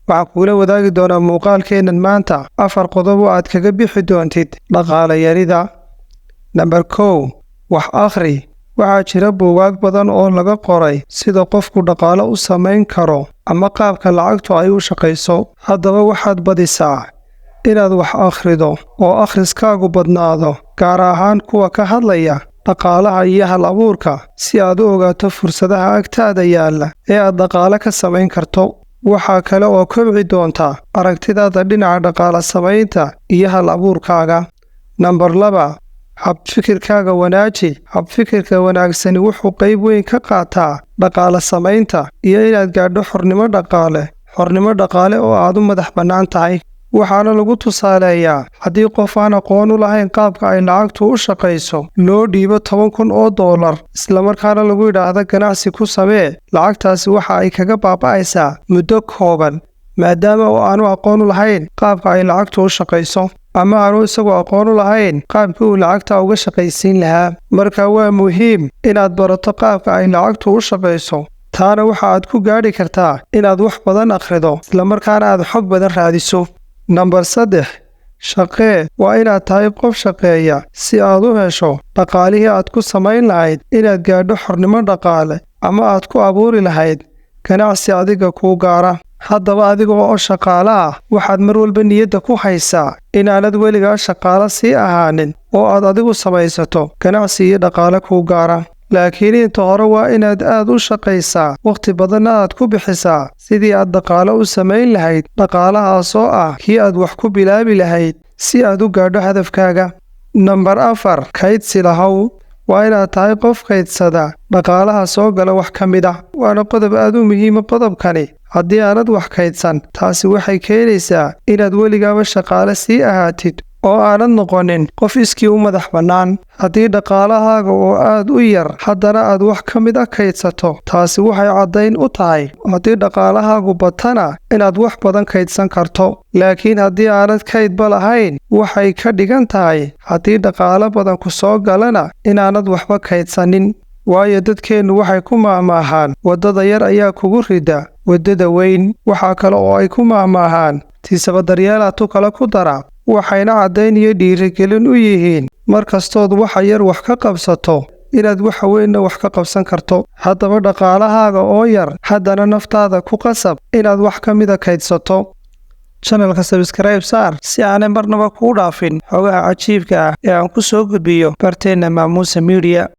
Waxaan kuula wadaagi doonaa muuqaalkeennan maanta afar qodob oo aad kaga bixi doontid dhaqaale yarida. Nambar 1, wax akhri. Waxaa jira buugaag badan oo laga qoray sida qofku dhaqaale u samayn karo ama qaabka lacagtu ay u shaqayso. Haddaba waxaad badisaa inaad wax akhrido oo akhriskaagu badnaado, gaar ahaan kuwa ka hadlaya dhaqaalaha iyo hal abuurka, si aad u ogaato fursadaha agtaada yaalla ee aad dhaqaale ka samayn karto. Waxaa kale oo kobci doonta aragtidaada dhinaca dhaqaale samaynta iyo hal abuurkaaga. Nambar 2, habfikirkaaga wanaaji. Habfikirka wanaagsani wuxuu qayb weyn ka qaataa dhaqaale samaynta iyo inaad gaadho xornimo dhaqaale, xornimo dhaqaale oo aad u madax bannaan tahay. Waxaana lagu tusaaleeyaa, haddii qof aan aqoon u lahayn qaabka ay lacagtu u shaqayso loo dhiibo $10,000, islamarkaana lagu yidhaahdo ganacsi ku samee, lacagtaasi waxa ay kaga baaba'aysaa muddo kooban, maadaama oo aanu aqoon u lahayn qaabka ay lacagtu u shaqayso ama aanu isagu aqoon u lahayn qaabkii uu lacagta uga shaqaysiin lahaa. Marka waa muhiim inaad barato qaabka ay lacagtu u shaqayso. Taana waxa aad ku gaadhi kartaa inaad wax badan akhrido, islamarkaana aad xog badan raadiso. Nambar 3, shaqee. Waa inaad tahay qof shaqeeya si aad u hesho dhaqaalihii aad ku samayn lahayd inaad gaadho xornimo dhaqaale ama aad ku abuuri lahayd ganacsi adiga kuu gaara. Haddaba adiga oo shaqaale ah, waxaad mar walba niyadda ku haysaa inaanad weligaa shaqaale sii ahaanin oo aad adigu samaysato ganacsi iyo dhaqaale kuu gaara. Laakiin inta hore waa inaad aad u shaqaysaa, wakhti badanna aad ku bixisaa sidii aad dhaqaale u samayn lahayd, dhaqaalahaasoo ah kii aad wax ku bilaabi lahayd si aad u gaadho hadafkaaga. Nambar 4, kaydsi lahow. Waa inaad tahay qof kaydsada dhaqaalaha soo gala wax ka mid ah. Waana qodob aad u muhiima qodobkani. Haddii aanad wax kaydsan, taasi waxay keenaysaa inaad weligaaba shaqaale sii ahaatid oo aanad noqonin qof iskii u madax bannaan. Haddii dhaqaalahaaga oo aad u yar haddana aad wax ka mid ah kaydsato, taasi waxay caddayn u tahay haddii dhaqaalahaagu batana inaad wax badan kaydsan karto. Laakiin haddii aanad kaydba lahayn, waxay ka dhigan tahay haddii dhaqaalo badan ku soo galana inaanad waxba kaydsanin. Waayo, dadkeennu waxay ku maahmaahaan, "Waddada yar ayaa kugu rida waddada weyn." Waxaa kale oo ay ku maahmaahaan, "Tiisaba daryeelaa tu kale ku dara." Waxayna caddayn iyo dhiirigelin u yihiin mar kastood waxa yar wax ka qabsato inaad waxa weynna wax ka qabsan karto. Haddaba dhaqaalahaaga oo yar haddana naftaada ku qasab inaad wax ka mida kaydsato. Channelka subscribe saar si aanay marnaba kuu dhaafin xogaha cajiibka ah ee aan ku soo gudbiyo barteenna Maamuusa Media.